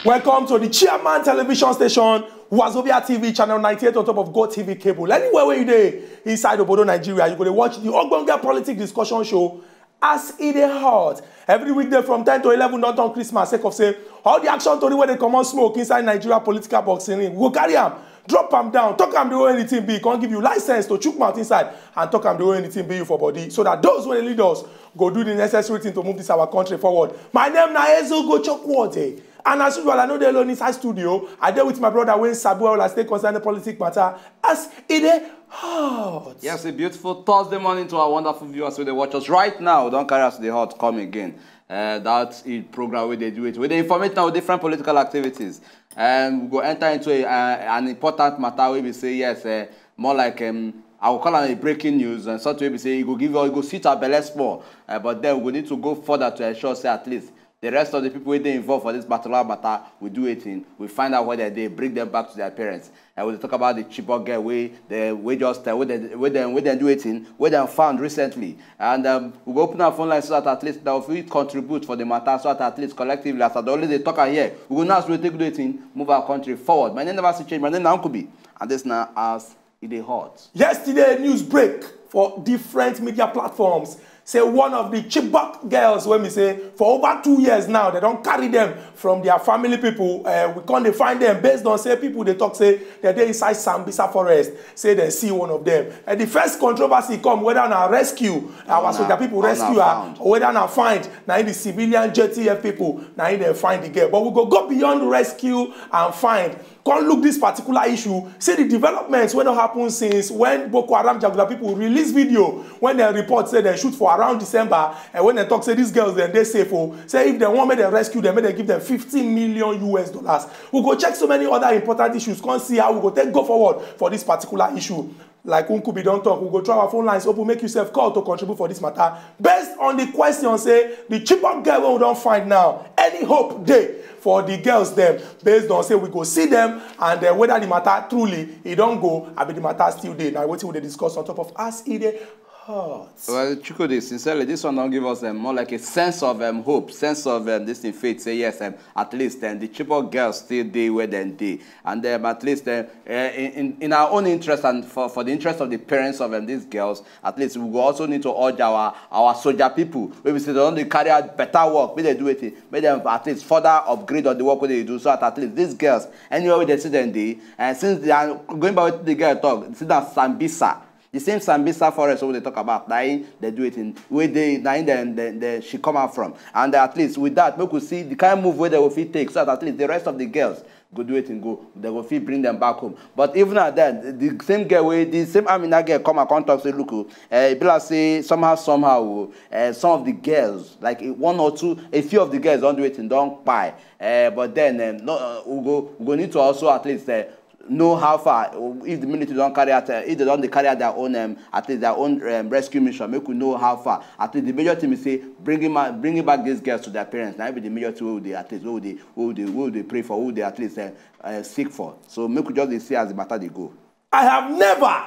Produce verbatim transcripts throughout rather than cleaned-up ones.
Welcome to the Chairman Television Station, Wazobia T V channel ninety-eight on top of Go T V cable. Anywhere where you dey inside Obodo Nigeria, you go to watch the Ogbonge Politic Discussion Show as e dey hot. Every weekday from ten to eleven don turn Christmas sake of say all the action tori wey dey comot smoke inside Nigeria political boxing ring, we go carry am, drop am down, talk am the way anything be, come give you license to chook mouth inside and talk am the way anything be you for body, so that those wey dey lead us go do the necessary thing to move this our country forward. My name na Ezo Gochokwode. And as usual, I no dey alone inside studio. I dey with my brother wey sabi well as take concern the politic matter as e dey hot. Yes, a beautiful Thursday morning to our wonderful viewers wey dey watch us right now. We don carry us the hot come again. Uh, that is program wey dey do it. We dey informate now with different political activities. And we go enter into a, uh, an important matter wey be say, yes, uh, more like, um, I will call am a breaking news and something wey be say e go give us, e go sit our belle small. Uh, but then we go need to go further to ensure say at least the rest of the people wey dey involved for this particular matter, we do wetin, we find out where they dey, bring them back to their parents. And we dey talk about the Chibok girl wey they, wey just, uh, wey they, wey dem wey dem do wetin, wey dem found recently. And, um, we go open our phone line so that at least that we fit contribute for the matter, so that at least collectively, as I dey always dey talk am here, we go know as we take do wetin, move our country forward. My name never still change. My name na Uncle B, and this na as e dey hot. Yesterday, news break for different media platforms. Say one of the Chibok girls, wey me say for over two years now, they don carry them from their family people. Uh, we come dey find them based on say people dey talk say they dey inside Sambisa forest. Say they see one of them. And the first controversy come whether na rescue, our soldier people rescue her, or whether na find, na in the civilian J T F people, na in dem find the girl. But we go go beyond rescue and find. Come look this particular issue, see the developments wey don happen since when Boko Haram jaguda people release video when dem report say dem shoot for around December, and when dem talk say these girls dem dey safe o, say if dem wan make dem rescue dem, make dem give dem fifteen million U S dollars. We go check so many other important issues, come see how we go take go forward for this particular issue. Like Unkubi don talk, we go try our phone lines open, make yourself call to contribute for this matter. Based on the question say the Chibok girl wey we don find now, any hope dey for the girls dem? Based on say we go see them and, uh, whether the matter truly e don go, abi the matter still dey. Na wetin we dey discuss on top of as e dey hot. Well, Chukwudi, sincerely, this one don give us, um, more like a sense of, um, hope, sense of, um, this thing, faith. Say yes, um, at least, um, the Chibok girls still dey where dem dey, and, um, at least, um, uh, in, in in our own interest and for, for the interest of the parents of, um, these girls, at least we go also need to urge our our soldier people wey be say dem don dey carry out better work, make dem do wetin, make dem at least further upgrade on the work wey dem dey do, so that at least these girls, anywhere wey dem see dem dey, and since they are going by wetin the girl talk, see that Sambisa, the same Sambisa forest wey we dey talk about, na im dem do wetin, wey dey, na im dem, dem, dem, she come out from. And at least with that, make we see the kind move wey dem go fit take, so that at least the rest of the girls go do wetin, go, dem go fit bring them back home. But even at that, the same girl wey, the same Amina girl come and come talk say, look o, eh, e be like say somehow, somehow o, eh, some of the girls, like, eh, one or two, a few of the girls don do wetin, don kpai. Eh, but then, um, no, uh, we go, we go need to also at least, uh, know how far, uh, if the military don carry out, uh, if they don dey carry out their own, um, at least their own, um, rescue mission, make we know how far. At least the major thing is say bringing ma-, bringing back these girls to their parents. Na be the major thing wey we dey, at least wey we dey, wey we dey, wey we dey pray for, wey we dey at least, uh, uh, seek for. So make we just dey see as the matter dey go. I have never,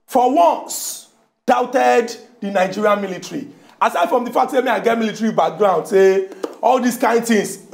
for once, doubted the Nigerian military. Aside from the fact say me I get military background, say all these kind things.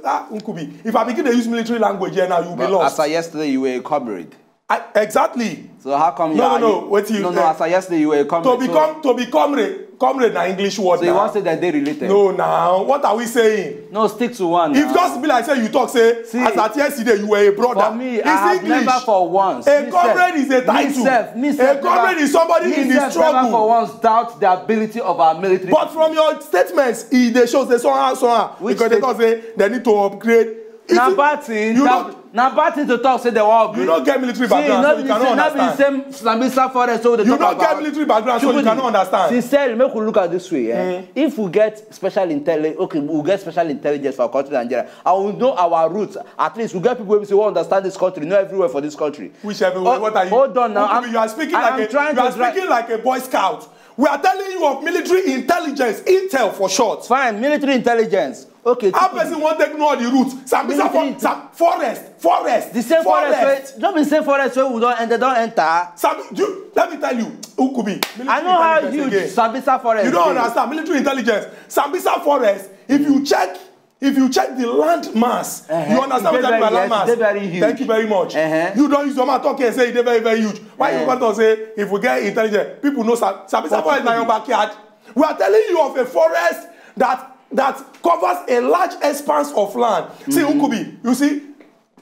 Ah, Nkubi, if I begin to use military language here now, you'll be lost. As of yesterday, you were a comrade. I, exactly. So how come you? No, no, no. Wait till you. No, no. As of yesterday, you were a comrade. To become, to be comrade, comrade na English word. So you want to say that they related? No, now what are we saying? No, stick to one. If just be like say you talk say, see, as at yesterday you were a brother. For me, I have never for once. A comrade is a title. A comrade is somebody in the struggle. Never for once doubt the ability of our military. But from your statements, e dey show say somehow, somehow, because they talk say they need to upgrade. Na bad thing. You know, na bad thing to talk say they wan upgrade. You no get military background, so you cannot understand. See, no be say, no be same Sambisa forest wey we dey talk about. You no get military background, so you cannot understand. Sincerely, make we look at this way, eh? If we get special intelli-, okay, we get special intelligence for our country, Nigeria, and we know our roots. At least we get people wey be say we understand this country, know everywhere for this country. Which everywhere? What are you? Hold on now. You are speaking like a, you are speaking like a Boy Scout. We are telling you of military intelligence, intel for short. Fine, military intelligence. Okay. How person wan take know all the routes? Sambisa for, Sam-, forest, forest. The same forest wey, no be the same forest wey we don enter, don enter. Sam-, do you, let me tell you, Nkubi, military intelligence again. I know how huge Sambisa forest is. You don't understand military intelligence. Sambisa forest, if you check If you check the land mass, Uh-huh. you understand E dey wetin I mean by very, land yes, e mass. dey very huge. Thank you very much. Uh-huh. You don use your mouth talk here say e dey very very huge. Why you Uh-huh. come talk say if we get intelligence, people know sabi sabi sabi na your backyard. We are telling you of a forest that that covers a large expanse of land. See Nkubi, you see,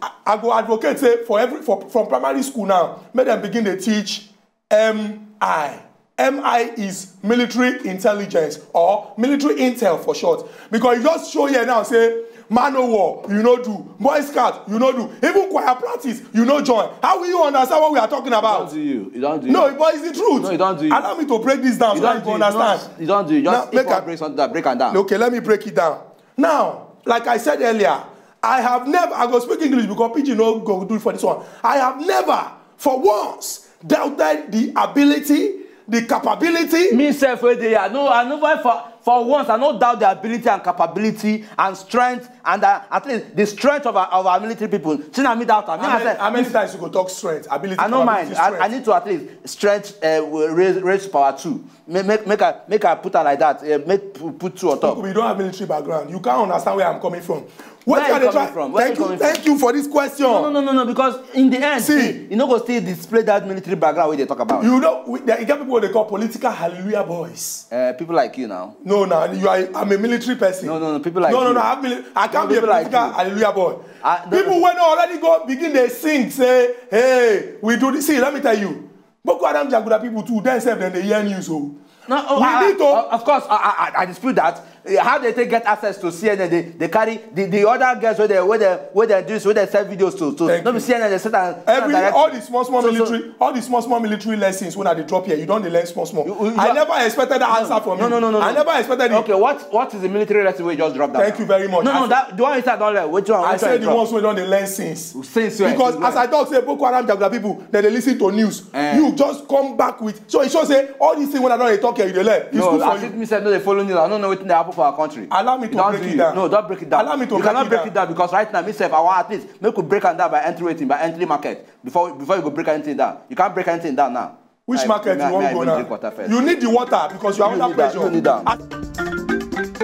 I, I go advocate say for every for from primary school now, make dem begin dey teach M I. M I is military intelligence or military intel for short. Because you just show here now say man o war, you no do. Boy scout, you no do. Even choir practice, you no join. How will you understand what we are talking Don't about? do you. You don't do you. No, but it's the truth. No, you don't do it. Allow me to break this down You so that don't you do can it. understand. No, you don't do it. Just Now, if make you I- break something down, break am down. Okay, let me break it down. Now, like I said earlier, I have never, I go speak English because Pidgin no go do it for this one. I have never, for once, doubted the ability, the capability. Me sef wey dey here, no, I no find for for once I no doubt the ability and capability and strength and uh, at least the strength of our, of our military people. See na me doubt am. Me How I many, say, how many times you go talk strength, ability, I no mind. capability, I, strength? I need to at least strength uh, raise raise power two. Make make make I make I put am like that. Uh, make pu- put two on top. You don't have military background. You can't understand where I'm coming from. Where What you are they coming trying? From? Where Thank you you, coming from? Thank you for this question. No, no, no, no, no. Because in the end, See. see, you no go still display that military background wey dey talk about. You know, we, there, you get people they call political hallelujah boys. Uh, people like you now. No, no, you are. I'm a military person. No, no, no, people like no, no, you. no. I'm mili- I can't No, be a people like political you. hallelujah boy. Ah, no. People when already go begin they sing say, hey, we do this. See, let me tell you. Boko Haram Jaguda people too. Then self then they hear news. Oh, No, oh, we I, need to. I, of course, I, I, I dispute that. Uh, How they take get access to C N N? They, they carry the, the other girls where they where they where they do this, where they sell videos to. to Thank no be you. C N N. They set and Every direct- all the small small So, so- military, all the small small military lessons when I dey drop here, you don't dey learn small small. You- you- I you- never expected that answer from no, you. No, no, no, no. I never expected it. Okay, what what is the military lesson we just dropped down? Thank you very much. No, no, I- that the one inside don't learn. Which one? I Which said one the drop? ones wey don dey learn since. Since when? Because Since as when? I talk say Boko Haram Jaguda people, dem dey listen to news. Eh. You just come back with. So e show say all these things wey I don dey talk here, you dey learn. It's No, good for as you. If me sef no dey follow news, I no know wetin dey happen for our country. Allow me to You don break do it you. down. No, don't break it down. Allow me to You break cannot it break down. It down because right now, me sef, I want at least make we break am down by entry rating, by entry market. Before before you go break anything down, you can't break anything down now. Which Like, market me- you me- wan I go even now? Drink water first. You need the water because you are You under need that, pressure. you need that. As-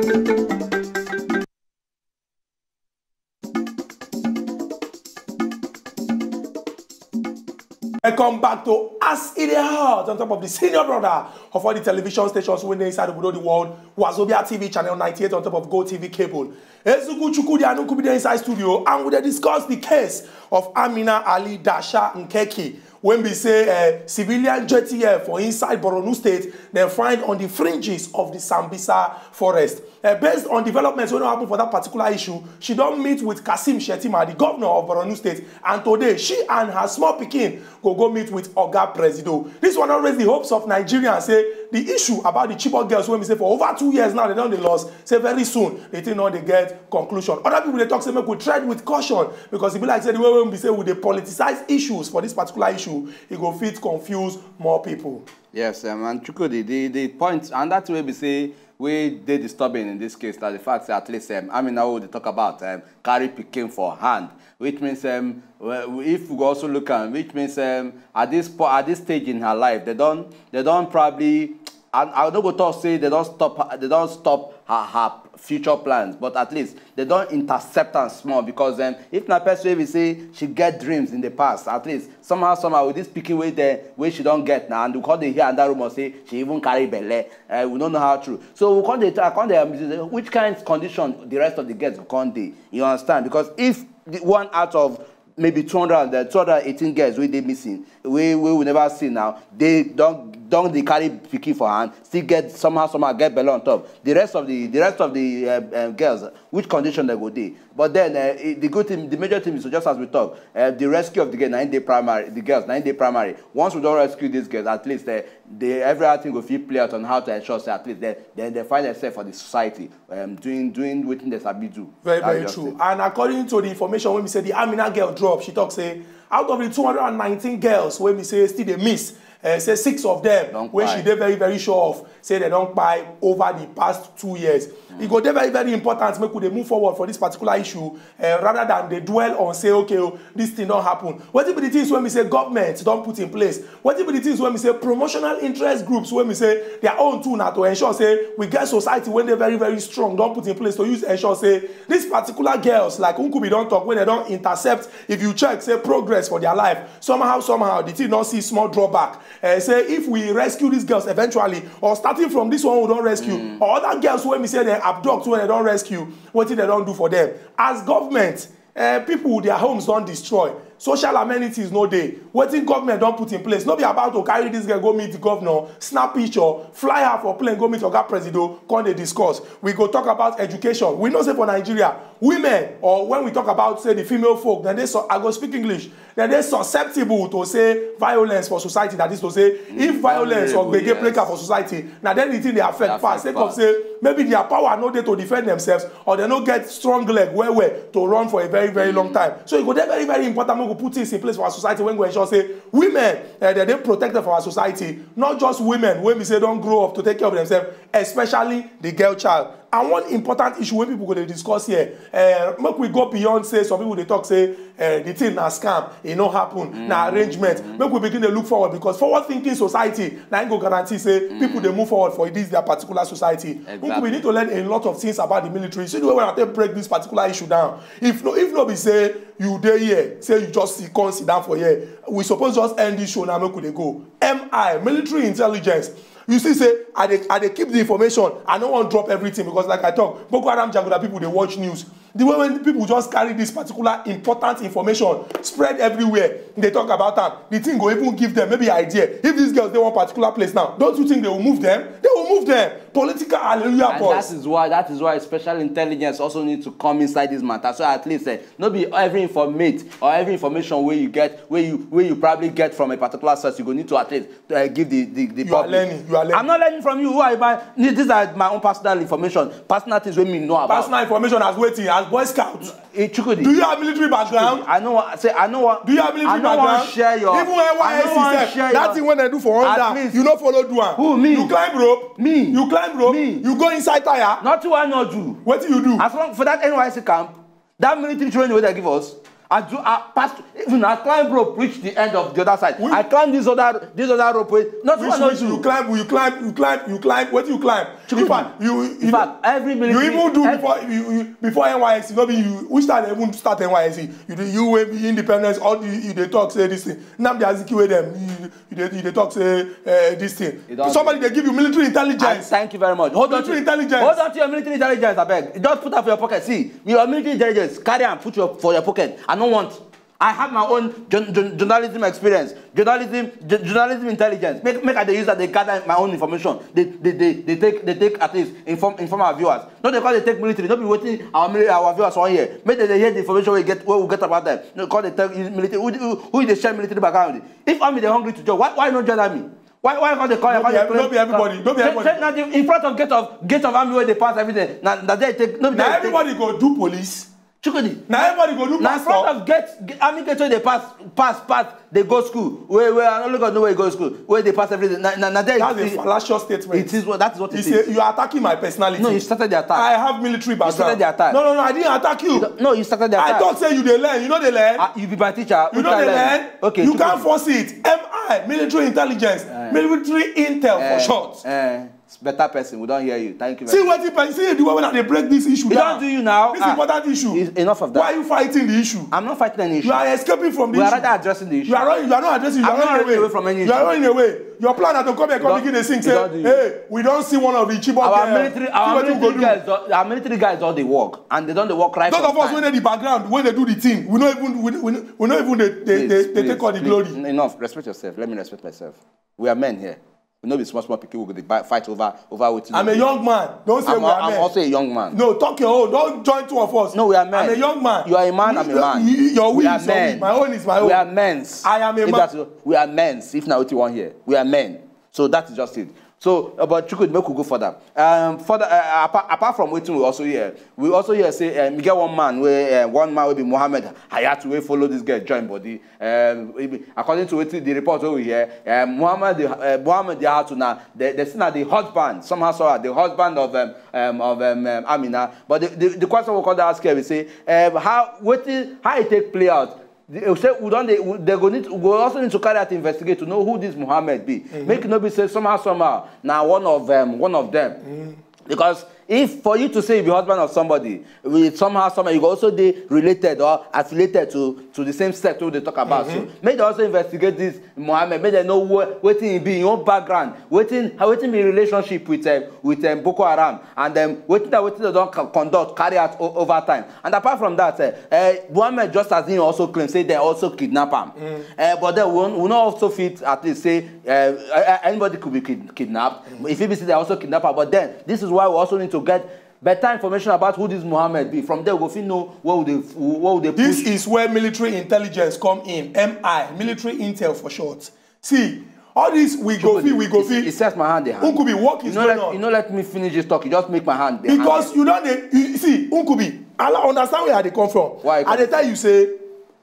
Welcome back to As It Dey Hot on top of the senior brother of all the television stations wey dey inside obodo the world, Wazobia T V channel ninety-eight on top of Go T V cable. Ezugu Chukwudi Anukubi dey inside studio and we dey discuss the case of Amina Ali Dasha Nkeki, wey be say uh, civilian J T F for inside Borno State dem find on the fringes of the Sambisa forest. Uh, based on developments wey don happen for that particular issue, she don meet with Kasim Shettima, the governor of Borno State, and today she and her small pikin go go meet with Oga Presido. This one don raise the hopes of Nigerians say the issue about the Chibok girls wey be say for over two years now they don dey lost, say very soon the thing no dey get conclusion. Other people dey talk say make we tread with caution because e be like say the way wey be say we dey politicize issues for this particular issue, e go fit confuse more people. Yes, um, and Chukwudi, the the point and that way we say we dey disturbing in this case na the fact say at least um, Amina wey we dey talk about um, carry pikin for hand, which means um, well, if we go also look am, which means um, at this po- at this stage in her life, they don they don probably I, I no go talk say they don stop her- they don stop her her future plans, but at least they don intercept am small because um, if na person wey be say she get dreams in the past, at least somehow somehow with this pikin wey dey wey she don get now, and we come dey hear another rumor say she even carry belle. Uh, we no know how true. So we come dey I come dey um, which kind condition the rest of the girls go come dey? You understand? Because if the one out of maybe two hundred and uh, two hundred eighteen girls wey dey missing, wey wey we never see now, they don don dey carry pikin for hand, still get somehow somehow get belle on top. The rest of the the rest of the uh, uh, girls, which condition they go dey? But then uh, it- the good thing, the major thing is just as we talk, uh, the rescue of the girl na im dey primary, the girls na im dey primary. Once we don rescue these girls, at least uh, they everything go fit play out on how to ensure say at least they they, they find themselves for the society, um, doing doing wetin they sabi do. Very, That's very just true. It. And according to the information wey be say the Amina girl drop, she talk say out of the two hundred and nineteen girls wey be say still dey miss, Uh, say six of them, wey she dey very, very sure of, say they don kpai over the past two years. E go dey very, very important make we dey move forward for this particular issue, uh, rather than dey dwell on say, okay, oh, this thing don happen. Wetin be the things wey be say government don put in place? Wetin be the things wey be say promotional interest groups wey be say their own too na to ensure say we get society wey dey very, very strong don put in place to use ensure say these particular girls, like Nkubi don talk, wey they don intercept, if you check say progress for their life, somehow, somehow the thing don see small drawback. Uh, say if we rescue these girls eventually, or starting from this one we don rescue, or other girls wey be say dem abduct wey dem don rescue, wetin dem don do for them? As government, uh, people, their homes don destroy, social amenities no dey. Wetin government don put in place? No be about to carry this girl go meet the governor, snap picture, fly her for plane go meet Oga Presido, come dey discuss. We go talk about education. We know say for Nigeria, women, or when we talk about say the female folk, then they so I go speak English. Then they susceptible to say violence for society. That is to say, if violence or gbege breaker for society, na then the thing dey affect pass. Sake of say maybe their power no dey to defend themselves, or they no get strong leg well well to run for a very, very long time. So e go dey very, very important make we put things in place for our society wey go ensure say women, eh, they dey protected for our society. Not just women wey be say don grow up to take care of themselves, especially the girl child. And one important issue wey people go dey discuss here, eh, make we go beyond say some people dey talk say, eh, the thing na scam, e no happen, na arrangement. Make we begin dey look forward, because forward thinking society na im go guarantee say people dey move forward for this their particular society. Make we need to learn a lot of things about the military. See the way wey I take break this particular issue down. If no, if no be say you dey here, say you just sit, come sit down for here, we suppose just end this show now, make we dey go. M I, military intelligence. You see say I dey, I dey keep the information. I no wan drop everything because, like I talk, Boko Haram jaguda people dey watch news. The way when people just carry this particular important information spread everywhere, they talk about am. The thing go even give them maybe idea. If these girls dey one particular place now, don't you think they will move them? They will move them. Political hallelujah boys. And that is why, that is why special intelligence also need to come inside this matter. So at least, eh, no be every informate or every information where you get, where you, where you probably get from a particular source, you go need to at least, uh, give the, the, the public. You are learning. You are learning. I'm not learning from you. Who are you buying? These are my own personal information. Personal things wey me know about. Personal information as wetin? As Boy Scout. Eh, Chukwudi. Do you have military background? I know. Say I know what. Do you have military background? I no wan share your. Even N Y S C sef. That thing wey dem do for under, you no follow do am. Who, me? You climb rope. Me. You climb rope. Me. You go inside tire. Nothing wey I no do. Wetin you do? As long for that N Y S C camp, that military training wey dem give us, I do, I pass, even I climb rope, reach the end of the other side. I climb this other, this other rope wey, nothing wey I no do. You climb, you climb, you climb, you climb. Wetin you climb? In fact, you, you, in fact, every military, you even do every before, you, you, before N Y S C, no be you, which time dem even start N Y S C? You do, you wey be independence, all the, you dey talk say this thing. Nnamdi Azikiwe dem, you, you dey, you dey talk say, eh, this thing. Somebody dey give you military intelligence. Thank you very much. Hold on to, military intelligence. Hold on to your military intelligence, abeg. Just put am for your pocket. See, your military intelligence, carry am, put your, for your pocket. I no want. I have my own jour-, jour-, journalism experience, journalism, jo-, journalism intelligence. Make, make I dey use that, dey gather my own information. They, they, they, they take, they take at least inform, inform our viewers. No, they call, they take military. No be wetin our mili-, our viewers wan hear. Make dem dey hear the information we get, wey we get about them. No, call, they tell you military. Who, who, who dey share military background? If army dey hungry to join, why, why no join army? Why, why come dey call? No be everybody. No be everybody. Say na the, in front of gate of, gate of army wey dey pass everything. Na, na there take. No be there take. Na everybody go do police. Chukwudi. Na everybody go do pastor. Na in front of gate, army gate wey dey pass, pass, pass, dey go school. Wey, wey, I no look at no way go school. Wey dey pass everything. Na, na, na there. That's a fallacious statement. It is what, that is what it is. You are attacking my personality. No, you started the attack. I have military background. You started the attack. No, no, no, I didn't attack you. You don't, no, you started the attack. I talk say you dey learn. You no dey learn. Ah, you be my teacher. You no dey learn. Okay, you can't force it. M I, military intelligence, military intel for short. Eh, better person, we don hear you. Thank you very much. See wetin person, see the way wey I dey break this issue down. E don do you now. This important issue. Enough of that. Why are you fighting the issue? I'm not fighting any issue. You are escaping from the issue. We are rather addressing the issue. You are not, you are not addressing. You are running away. I'm not running away from any issue. You are running away. Your plan na to come here, come begin dey sing say, "Hey, we don see one of the Chibok girl." Our military, our military guys don, our military guys don dey work, and they don dey work right from time. Those of us wey dey the background, wey dey do the thing, we no even, we, we, we no even dey, dey, dey, dey take all the glory. Please, please, please. Enough. Respect yourself. Let me respect myself. We are men here. We no be small, small pikin. We go dey fight over, over wetin. I'm a young man. Don't say we are men. I'm also a young man. No, talk your own. Don't join two of us. No, we are men. I'm a young man. You are a man, I'm a man. Your we is your we. My own is my own. We are men. I am a man. We are men. If na wetin you wan hear, we are men. So that is just it. So, uh, but Chukwudi, make we go further. Um, further, uh, apart, apart from wetin we also hear, we also hear say, um, e get one man wey, uh, one man wey be Mohammed Hayatu, wey follow this girl join body. Um, e be, according to wetin the report wey we hear, um, Mohammed, uh, Mohammed Hayatu na, they, they say na the husband, somehow, somehow, the husband of, um, um, of, um, um, Amina. But the, the, the question we come dey ask here be say, um, how, wetin, how e take play out? They say we don dey, we, they go need, we go also need to carry out investigate to know who this Mohammed be. Make e no be say somehow, somehow, na one of, um, one of them. Because if for you to say you be husband of somebody, with somehow, somehow, you go also dey related or affiliated to, to the same sect wey we dey talk about. So make they also investigate this Mohammed, make they know wh-, wetin e be, im own background, wetin, how, wetin be relationship with, um, with, um, Boko Haram, and, um, wetin that, wetin they don co-, conduct, carry out o-, over time. And apart from that, uh, uh, Mohammed, just as he also claim say they also kidnap am. Uh, but then we, we no also fit at least say, uh, uh, anybody could be kid-, kidnapped. If e be say they also kidnap am, but then this is why we also need to get better information about who this Mohammed be. From there, we go fit know what we dey, what we dey This push. Is where military intelligence come in, M I, military intel for short. See, all this we go Chukwudi, fit, we go it, fit. It says my hand dey hang. Nkubi, work is going on. You no let me finish this talk. You just make my hand dey hang. Because you don dey, you see, Nkubi, I understand where I dey come from. Why? I dey tell you say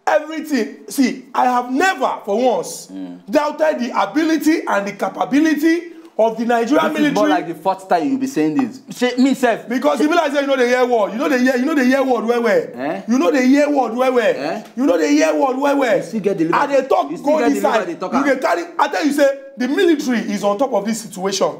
everything. See, I have never for once doubted the ability and the capability of the Nigerian military. This is more like the fourth time you be saying this. Say, me sef. Because e be like say you no dey hear word. You no dey hear, you no dey hear word well well. Eh? You no dey hear word well well. Eh? You no dey hear word well well. You still get the liver. I dey talk, you still go get the liver, inside. Dey talk am. You dey carry, I tell you say the military is on top of this situation.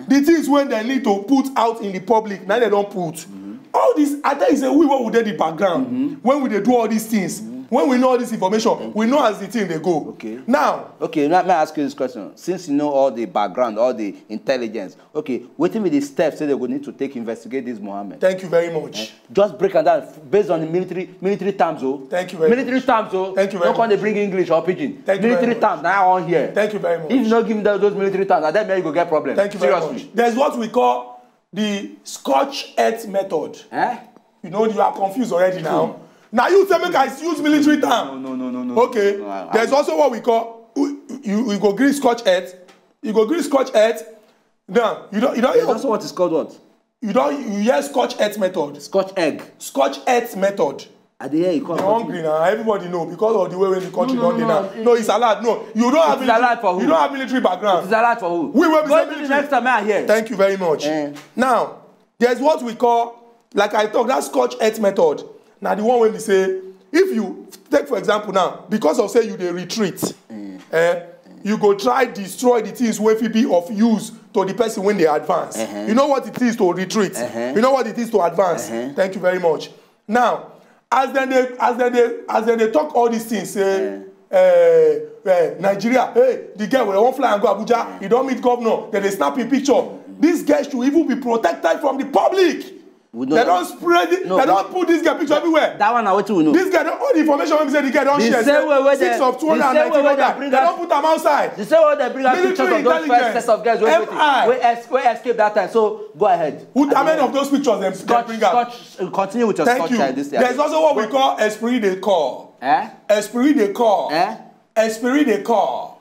The things wey dem need to put out in the public, na dem don put. All this, I tell you say we wey we dey the background, when we dey do all these things, when we know all this information, we know as the thing dey go. Okay. Now, okay, let me ask you this question. Since you know all the background, all the intelligence, okay, wetin be the steps say they go need to take investigate this Mohammed? Thank you very much. Eh? Just break am down f-, based on the military, military terms, oh. Thank you very much. Military terms, oh. Thank you very much. No come dey bring English or pidgin. Thank you very much. Military terms, na I wan hear. Thank you very much. If you no give me those, those military terms, na there you go get problem. Thank you very much. Seriously. There's what we call the scorched earth method. Eh? You know, you are confused already now. Now you say make I use military term. No, no, no, no, no. Okay. No, I, I There's also what we call, you, you, you go gree scorched earth. You go gree scorched earth. Now, you don't, you don't There's also what is called what? You don, you hear scorched earth method? Scorched egg. Scorched earth method. I dey hear you come. You're hungry now. Everybody know because of the way wey the country don dey now. No, no, no, no. No, it's allowed. No, you don't have military. It's allowed for who? You don't have military background. It's allowed for who? We will be military. Go do the next time I hear. Thank you very much. Eh. Now, there's what we call, like I talk, that scorched earth method. Now the one wey be say, if you take for example now, because of say you dey retreat, eh, you go try destroy the things wey fit be of use to the person wey dey advance. Uh-huh. You know what it is to retreat. Uh-huh. You know what it is to advance. Uh-huh. Thank you very much. Now, as dem dey, as dem dey, as dem dey talk all these things, say, eh, eh, Nigeria, hey, the girl wey wan fly and go Abuja, he don meet governor, dem dey snap him picture. This girl should even be protected from the public. We know that. Dem don spread it. No, dem don put this girl picture everywhere. That one na wetin we know. This girl don, all the information wey be say the girl don share, say six of two hundred and ninety-one, dem don put am outside. The same way dem bring out pictures of those first set of girls wey, wey es-, wey escape that time. So go ahead. How many of those pictures dem, dem bring out? Scotch, uh, continue with your Scotch. Thank you. There's also what we call esprit de corps. Eh? Esprit de corps. Eh? Esprit de corps.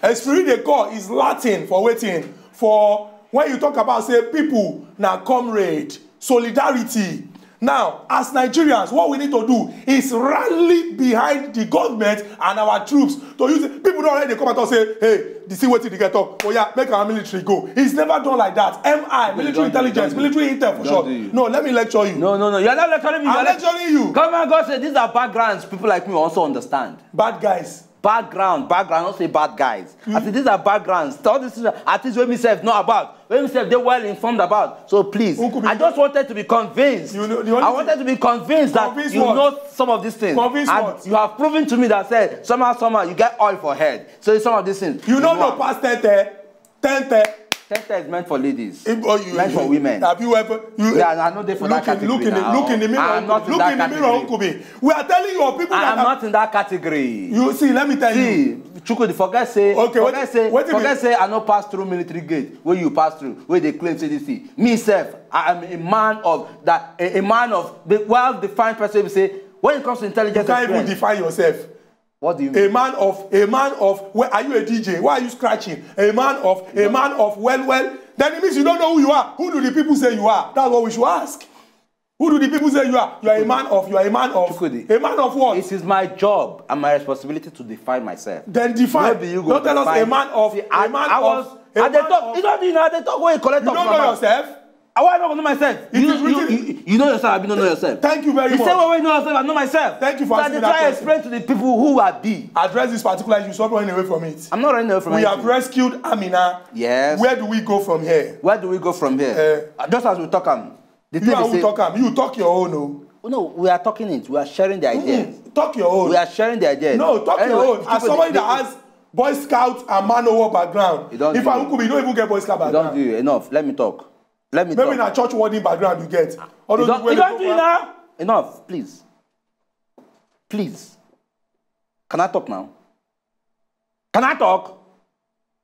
Esprit de corps is Latin for wetin? For when you talk about say people na comrade, solidarity. Now, as Nigerians, what we need to do is rally behind the government and our troops to use it. People don already come out and say, "Hey, you see wetin the guy talk? Oh yeah, make our military go." It's never done like that. M I, military intelligence, military intel for short. No, let me lecture you. No, no, no, you're not lecturing me. I'm lecturing you. Come and go say these are backgrounds people like me also understand. Bad guys. Background, background, not say bad guys. I say these are backgrounds. All these things are things wey me sef know about, wey me sef dey well informed about. So please, I just wanted to be convinced. I wanted to be convinced that you know some of these things. Convince what? You have proven to me that, say, somehow, somehow, you get oil for head. So some of these things. You no know past ten ten. Ten ten. Ten ten is meant for ladies. Meant for women. Have you ever, you, yeah, I know they for that category now. Look in the mirror, Nkubi. We are telling you, people that are not in that category. You see, let me tell you. See, Chukwudi, forget say, okay, forget say, forget say I no pass through military gate wey you pass through, wey dey claim say this thing. Me sef, I am a man of that, a, a man of the well-defined person. We say when it comes to intelligence, you can't even define yourself. What do you mean? A man of, a man of, where are you a D J? Why are you scratching? A man of, a man of well, well, Then it means you don't know who you are. Who do the people say you are? That's what we should ask. Who do the people say you are? You are a man of, you are a man of, Chukwudi, a man of what? It is my job and my responsibility to define myself. Then define. No be you go define. Don't tell us a man of, see, a I, man I was, of, a I dey man talk, of. You don't, you know, I dey talk when you collect. You don't know yourself? I want to know myself. It you, is written. You, you, you know yourself. I don't know yourself. Thank you very much. The same way you know yourself, I know myself. Thank you for asking me that question. So I dey try explain to the people who I be. Address this particular issue. Stop running away from it. I'm not running away from it. We have rescued Amina. Yes. Where do we go from here? Where do we go from here? Uh, just as we talk am. The thing is, you talk am. You talk your own o. No, we are talking it. We are sharing the idea. Mm-mm. Talk your own. We are sharing the idea. No, talk your own. As somebody that has Boy Scout and Man O' War background. If I could be, you don't even get Boy Scout background. You don't do enough. Let me talk. Let me talk. Maybe na church warden background you get. All those people wey dey go back. Enough, please. Please. Can I talk now? Can I talk?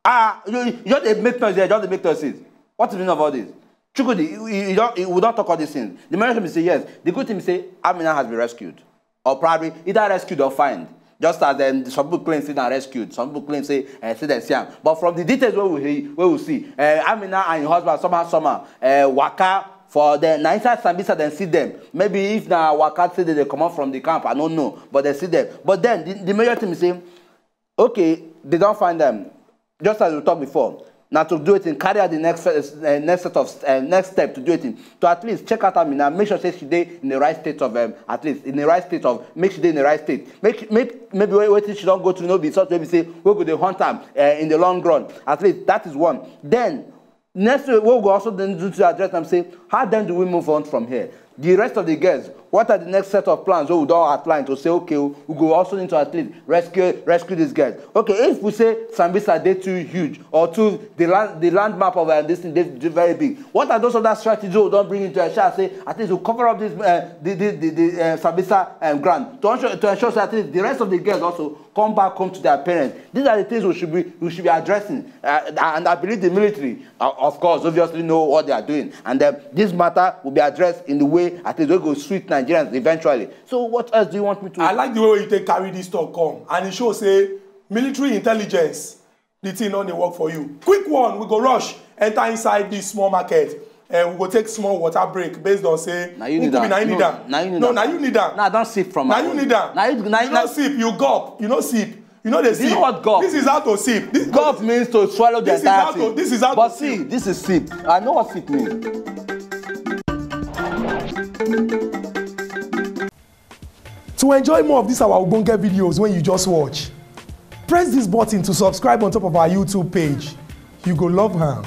Ah, you, you just dey make noise there, just dey make noise. What is the meaning of all this? Chukwudi, you, you, you don't, you, we don't talk all these things. The main thing is say yes. The good thing is say Amina has been rescued, or probably either rescued or find. Just as, um, some people claim say na rescued, some people claim say, uh, say dem see am. But from the details wey we hear, wey we see, uh, Amina and her husband somehow, somehow, uh, waka for the, na inside Sambisa dem see dem. Maybe if na waka say dem dey comot from the camp, I no know, but dem see dem. But then the, the major thing be say, okay, dem don find dem. Just as we talk before, na to do wetin, carry out the next, uh, next set of, uh, next step to do wetin, to at least check out Amina, make sure say she dey in the right state of, um, at least in the right state of, make she dey in the right state. Make, make maybe weh-, wetin she don go through no be something wey be say we go dey haunt am, uh, in the long run. At least that is one. Then next way wey we go also then do to address am say, how then do we move on from here? The rest of the girls, what are the next set of plans wey we don outline to say, okay, we go also need to at least rescue, rescue these girls? Okay, if we say Sambisa dey too huge or too, the land, the land map of, uh, this thing dey, dey very big. What are those other strategies we don bring into account? Say at least we cover up this, uh, the, the, the, the, uh, Sambisa, um, ground to ensure, to ensure say at least the rest of the girls also come back home to their parents. These are the things we should be, we should be addressing. Uh, and I believe the military, uh, of course, obviously know what they are doing. And, uh, this matter will be addressed in the way at least wey go sweet Nigerians eventually. So what else do you want me to? I like the way you take carry this talk come, and it show say military intelligence, the thing no dey work for you. Quick one, we go rush enter inside this small market. Uh, we go take small water break based on say na you need am. No, na you need am. No, na you don sip from my own. Na you need am. Na you, na you, you no sip, you gulp, you no sip. You know they sip. You know what gulp? This is how to sip. This, gulp means to swallow the entire thing. This is how to, this is how to sip. But see, this is sip. I know what sip means. To enjoy more of these our ogbonge videos when you just watch, press this button to subscribe on top of our YouTube page. You go love am.